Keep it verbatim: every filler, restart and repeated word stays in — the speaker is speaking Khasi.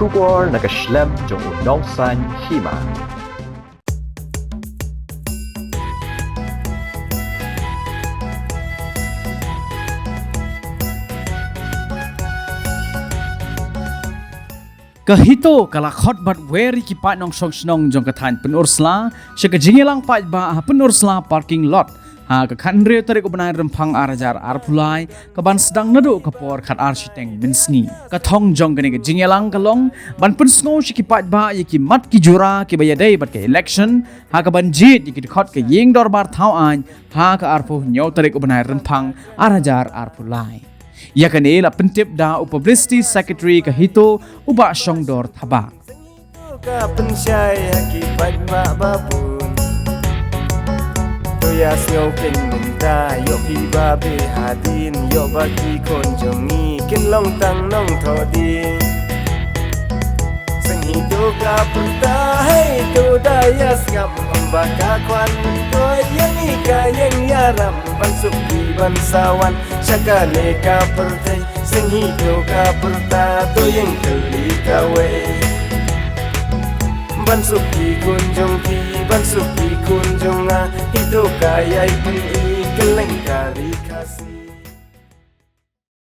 Khubor na ka shlem jong u Nongsaiñ Hima. Ka HITO ka la khot bad wer ïa ki paid nongshong shnong jong ka thaiñ Pynursla sha ka jingïalang paidbah ha Pynursla parking lot ha ka khathynriew tarik u bnai Rymphang ar hajar arphew lai, ka ban sdang naduh ka por khatar shiteng mynsngi. Ka thong jong kane ka jingïalang ka long ban pynsngew sha ki paidbah ïa ki mat ki jura kiba ïadei bad ka election, ha ka ban jied ïa ki dkhot ka ïing dorbar thaw aiñ ha ka arphew hynñiew tarik u bnai Rymphang ar hajar arphew lai. Ïa kane la pyntip da u Publicity Secretary ka HITO, u Bah Shongdor Thabah. Ka pynshai ha ki paidbah ba bun. To ïa sngew kein mynta, ïoh phi ba beh hadien, ïoh ba ki khun jong ngi kin long tang nongthoh dien. Sngewthuh ka pyrta, hei to da ïa sngap, ym ba ka kwah, to ïa ngi ka ïeng ïa ram, ban suk ki ban sa wan sha kane ka pyrthei. Sngewthuh ka pyrta, to ïeng kylli kawei. Ban suk ki khun jong ki, ban suk ki khun jong nga, HITO ka ïai pyni kylleng ka ri Khasi.